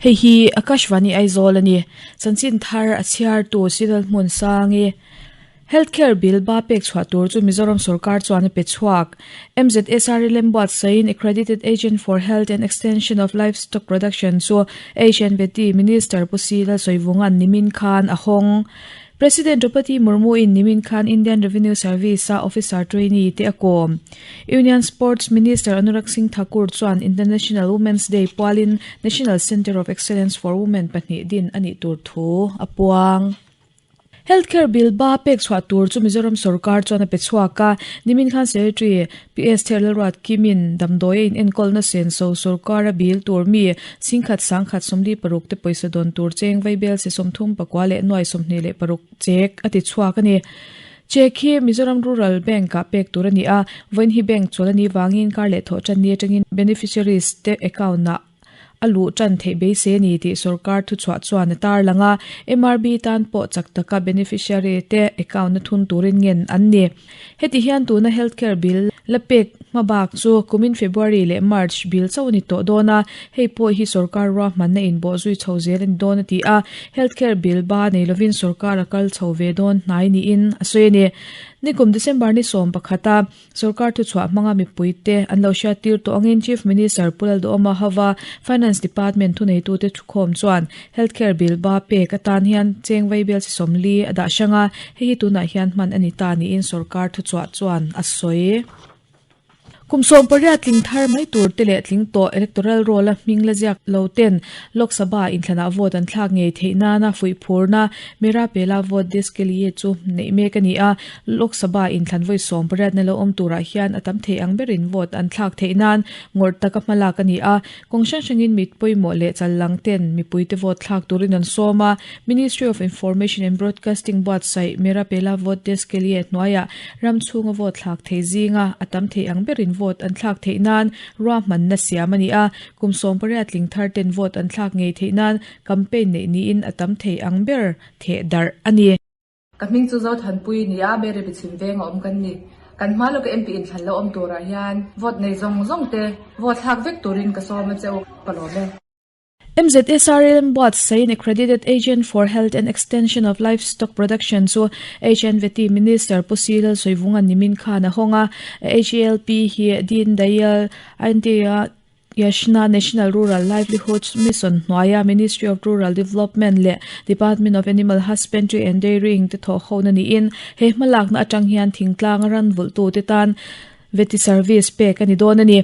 Hei hi Akashvani Aizawl a ni. Chanchin thar a chhiartu Sinal Hmunsangi. Healthcare Bill ba pek chhuah tur chu Mizoram sorkar chuan a pe chhuak. MZSR lembuatsaiin Accredited Agent for Health and Extension of Livestock Production chu HNBT Minister Pu Si Lalsawivunga'n nimin khan a hawng. President Draupadi Murmu-in nimin khan Indian Revenue Service-a officer trainee te a kawm. Union Sports Minister Anurag Singh Thakur chuan International Women's Day pualin National Centre of Excellence for Women pahnih din a nih tur thu a puang. Healthcare bill ba pek chhuah tur chu Mizoram sorkar chuan a pe chhuak a, nimin khan Secretary PS Therlalruat Kimin damdawi a inenkawlna senso sorkara bill tur mi Singkhat sangkhat 46 te pawisa dawn tur cheng vaibel se 34 leh nuai 26 chek a ti chhuak a ni. Chek hi Mizoram Rural Bank ah pek tur a ni a, vawiin hi bank chawl a nih vangin kar leh thawh tan ni atangin beneficiaries te account ah a luh tan theih beisei a ni tih sorkar thuchhuah chuan a tarlang a, MRB tan pawh chak taka beneficiary te account a thun turin ngen an ni. Heti hian tuna healthcare bill la pek hmabak chu kumin February leh March bill chauh a ni tawh dawn a, hei pawh hi sorkar ruahmanna inbawhzui chho zel a ni dawn a ti a, healthcare bill ba nei lovin sorkar a kal chho ve dawn hnai niin a sawi a ni. Nikum December ni 11 a Sorkar thuchhuah hmanga mipuite an lo hriattir tawh angin Chief Minister Pu Lalduhawma hova Finance Department thuneitute thukhawm chuan Healthcare Bill ba pek atan hian cheng vaibel chi 40 a dah hrang a, hei hi tunah hian hman a ni ta niin sorkar thuchhuah chuan a sawi. Kum 18 tling thar mai tur te leh tling tawh Electoral Roll a hming la ziak lo ten Lok Sabha inthlanah vote an thlak ngei theih nana fuihphurna Mera Pehla Vote Desh Ke Liye chu neih mek a ni a, Lok Sabha inthlan vawi 18 na lo awm turah hian a tam thei ang berin vote an thlak theih nan ngawrh taka hmalak a ni a. Kawng hrang hrangin mit pawimawh leh challang ten mipuite vote thlak turin an sawm a. Ministry of Information and Broadcasting buatsaih Mera Pehla Vote Desh Ke Liye hnuaiah ram chhunga vote thlak thei zinga a tam thei ang berin vote an thlak theih nan ruahmanna siam a ni a. Kum 18 tling thar ten vote an thlak ngei theih nan campaign neih niin a tam thei ang ber theh darh a ni. Ka hming chu Zothanpui ni a, Mary Bichhim veng a awm kan ni. Kan hma lawka MP inthlan lo awm turah hian vote nei zawng zawng te vote thlak vek turin ka sawm a che u, ka lawm e. MZSRLM buatsain Accredited Agent for Health and Extension of Livestock Production chu HNVT Minister Pu Si Lalsawivunga nimin khan a hawng a, HELP hi Deen Dayal Antyodaya Yojana National Rural Livelihoods Mission hnuaia Ministry of Rural Development leh Department of Animal Husbandry and Dairying te thawhhona niin he hmalakna atang hian thingtlanga ran vulhtute tan Veti service pek a ni dawn a ni.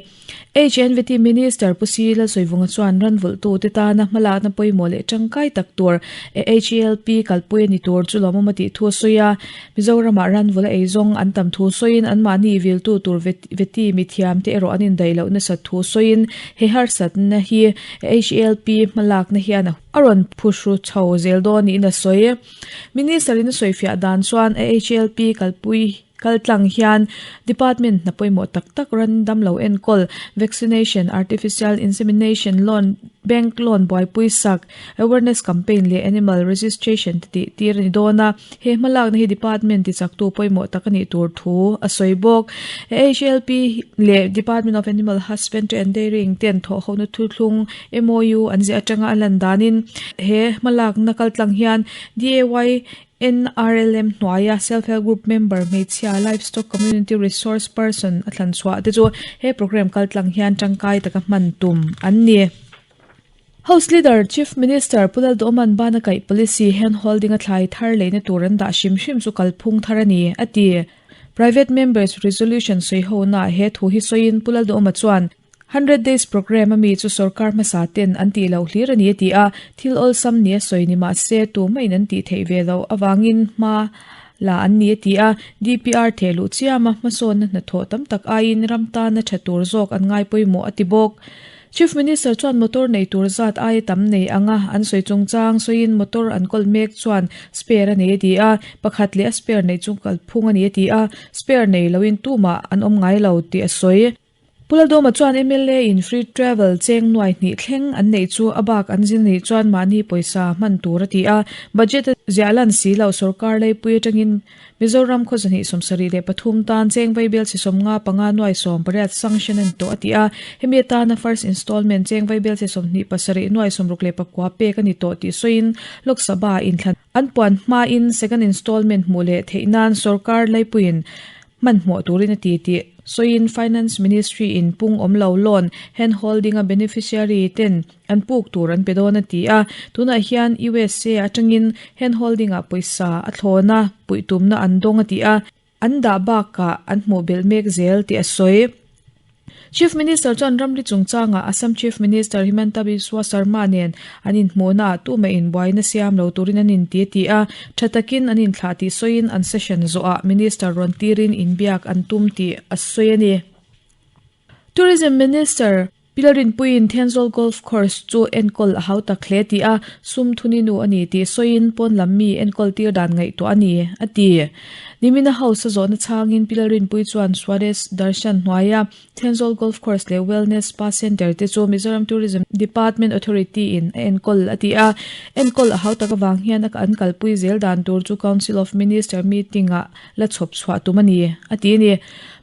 HNVT Minister Pu Si Lalsawivunga chuan ran vulhtute tana hmalakna pawimawh leh tangkai tak tur HELP kalpui a ni tur chu lawmawm a tih thu a sawi a. Mizoramah ran vula eizawng an tam thu sawiin anmahni viltu tur veti mithiamte erawh an indaih loh nasat thu sawiin he harsatna hi HELP hmalakna hian a rawn phuhru chho zel dawn niin a sawi. Minister-in a sawifiah dan chuan HELP kalpui kaltlang hian department hna pawimawh tak tak ran damlo enkawl, vaccination, artificial insemination, loan, bank loan buaipui sak, Awareness campaign leh animal registration te tih tir a ni dawn a, he hmalakna hi department tichaktu pawimawh tak a nih tur thu a sawi bawk. HLP leh Department of Animal Husbandry and Dairying ten thawhhona thuthlung MOU an ziah atanga a lan danin he hmalakna kaltlang hian DAY NRLM hnuaia Self Help Group member hmeichhia Livestock Community Resource Person a thlan chhuah te chu he program kaltlang hian tangkai taka hman tum an ni. House Leader, Chief Minister Pu Lalduhawman bana kaih policy hand holding a thlai thar leina tur an dah hrim hrim chu kalphung thar a ni, a ti. Private Members Resolution sawihonaah he thu hi sawiin Pu Lalduhawma chuan, Hundred Days Programme a mi chu sorkar hmasa ten an tih loh hlir a ni a ti a, thil awlsam nia sawi ni mah se tumahin an tih theih ve loh avangin hma la an ni a ti a, DPR theh luh chiama hmasawnna hnathawh tam tak aiin ram tana tha tur zawk an ngai pawimawh a ti bawk. Chief Minister chuan motor nei tur zat aia tam nei anga an sawi chungchang sawiin motor an kawl mek chuan spare a nei a ti a, pakhat leh a spare neih chu kalphung a ni a ti a, spare nei loin tumah an awm ngai lo tih a sawi. Pu Laldawma chuan mla in free travel cheng nuai hnih thleng an neih chu a bak an zin anih chuan mahni pawisa hman tur a ti a, budget a ziah lan si loh sorkar leipui atangin Mizoram khaw 273 tan cheng vaibel chi 55 nuai 18 sanction a ni tawh a ti a, hemi atana first installment cheng vaibel chi 27 nuai 69 pek a ni tawh tih sawiin Lok Sabha inthlan an puan hmain second installment hmuh leh theih nan sorkar leipuiin hmanhmawh turin a ti tih sawiin Finance Ministry in pung awm lo loan hand holding a beneficiary ten an puk tur an pe dawn a ti a, tunah hian USA atangin hand holding ah pawisa a thlawn a puih tumna an dawng a ti a, an dah bakah an hmuh belh mek zel tih a sawi. Chief Minister chuan ramri chungchangah Assam Chief Minister Himanta Biswa Sarma nen an inhmuhnaah tumah inbuaina siam lo turin an inti a ti a, tha takin an inthlah tih sawiin an session zawhah Minister rawn tirin inbiak an tum tih a sawi a ni. Tourism Minister Pilarinpuiin Thenzawl Golf Course chu enkawl a hau tak hle tih a, sum thuni nu a ni tih sawiin pawn lam mi enkawl tir dan ngaihtuah a ni, a ti. Nimina House a zawhna chhangin Pilarinpui chuan Swadesh Darshan hnuaia Thenzawl Golf Course leh Wellness Spa Centre te chu Mizoram Tourism Department Authority in a enkawl a ti a. Enkawl a hau tak avang hian a an kalpui zel dan tur chu Council of Minister meeting ah la chhawp chhuah tum a ni, a ti a ni.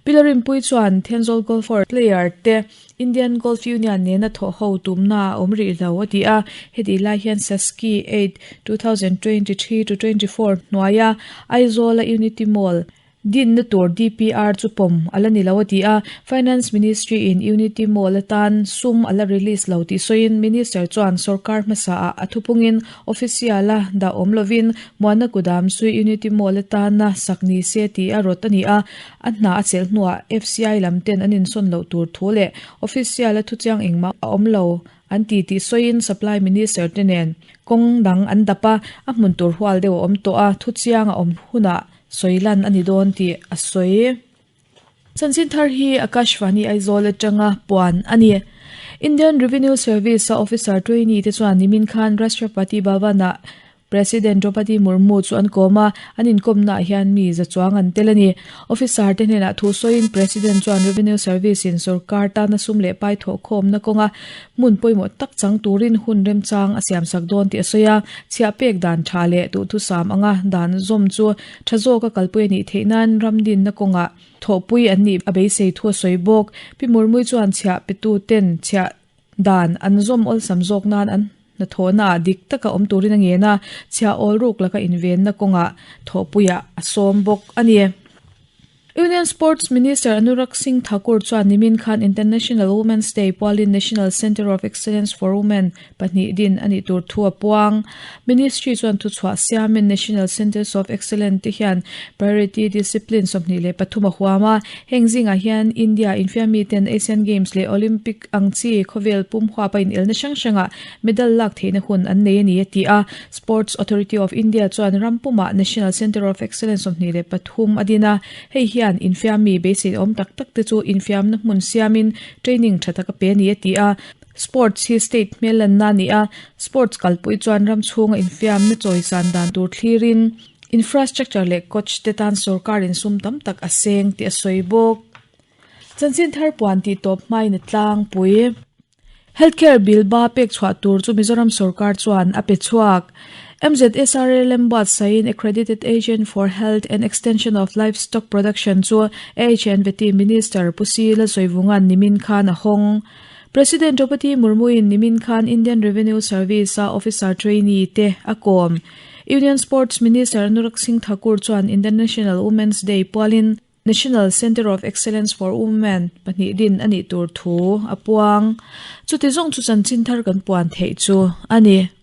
Pilarinpui chuan Thenzawl Golf Course player te Indian Golf Union nena thawh ho tumna a awm rih lo a ti a, hetih lai hian Saski 8, 2023 to 24 hnuaia Aizawla Unity Mall dinna tur DPR chu pawm a la ni lo a ti a, Finance Ministry in Unity Mall atan sum a la release lo tih sawiin Minister chuan sorkar hmasaah a thupungin official a dah awm lovin Muana Kudam chu Unity Mall atana sak ni se tih a rawt a ni a, A hna a chelh hnuah FCI lam ten an insawn loh tur thu leh official a thuchiang engmah a awm lo an ti tih sawiin Supply Minister te nen kawng dang an dap a, a hmun tur hual deuh a awm tawh a, thuchiang a awm hunah sawi lan a ni dawn tih a sawi. Chanchin thar hi Akashvani Aizawl atanga puan a ni. Indian Revenue Service a officer trainee te chuan nimin khan Rashtrapati Bhavan-ah President Droupadi Murmu chu an kawm a, an inkawmnaah hian mi za chuang an tel a ni. Officer te hnenah thu sawiin President chuan Revenue Service in sorkar tana sum leh pai thawhkhawmna kawnga hmun pawimawh tak chang turin hun remchang a siamsak dawn tih a sawi a, chhiah pek dan tha leh duhthusam anga dan zawm chu tha zawka kalpui a nih theih nan ram dinna kawngah thawhpui an nih a beisei thu a sawi bawk. Pi Murmu chuan chhiah petu ten chhiah Dan an zawm awlsam zawk nan an hnathawhnaah dik taka awm turin a ngen a, chhiah awl ruk laka invenna kawngah thawhpuiah a sawm bawk a ni. Union Sports Minister Anurag Singh Thakur chuan nimin khan International Women's Day pualin National Centre of Excellence for Women pahnih din a nih tur thu a puang. Ministry chuan thuchhuah siamin National Centres of Excellence te hian Priority Discipline 23 a huam a, heng zingah hian India infiammi ten Asian Games leh Olympic ang chi khawvel pum huapa inelna hrang hrangah medal lak theihna hun an nei a ni a ti a. Sports Authority of India chuan ram pumah National Centre of Excellence 23 a din a, hei hian infiammi beisei awm tak tak te chu infiamna hmun siamin training tha tak a pe a ni a ti a. Sports hi state hmel lanna a ni a, sports kalpui chuan ram chhunga infiamna chawisan dan tur thlirin infrastructure leh coach te tan sorkarin sum tam tak a seng tih a sawi bawk. Chanchin thar puan tih tawp hmain a tlangpui. Healthcare bill ba pek chhuah tur chu Mizoram sorkar chuan a pe chhuak. MZSRLM buatsaihin Accredited Agent for Health and Extension of Livestock Production chu AHNVT Minister Pu Si Lalsawivunga'n nimin khan a hawng. President Droupadi Murmu-in nimin khan Indian Revenue Service-a officer trainee te a kawm. Union Sports Minister Anurag Singh Thakur chuan International Women's Day pualin National Centre of Excellence for Women pahnih din a nih tur thu a puang. Chuti zawng chu chanchin thar kan puan theih chu a ni.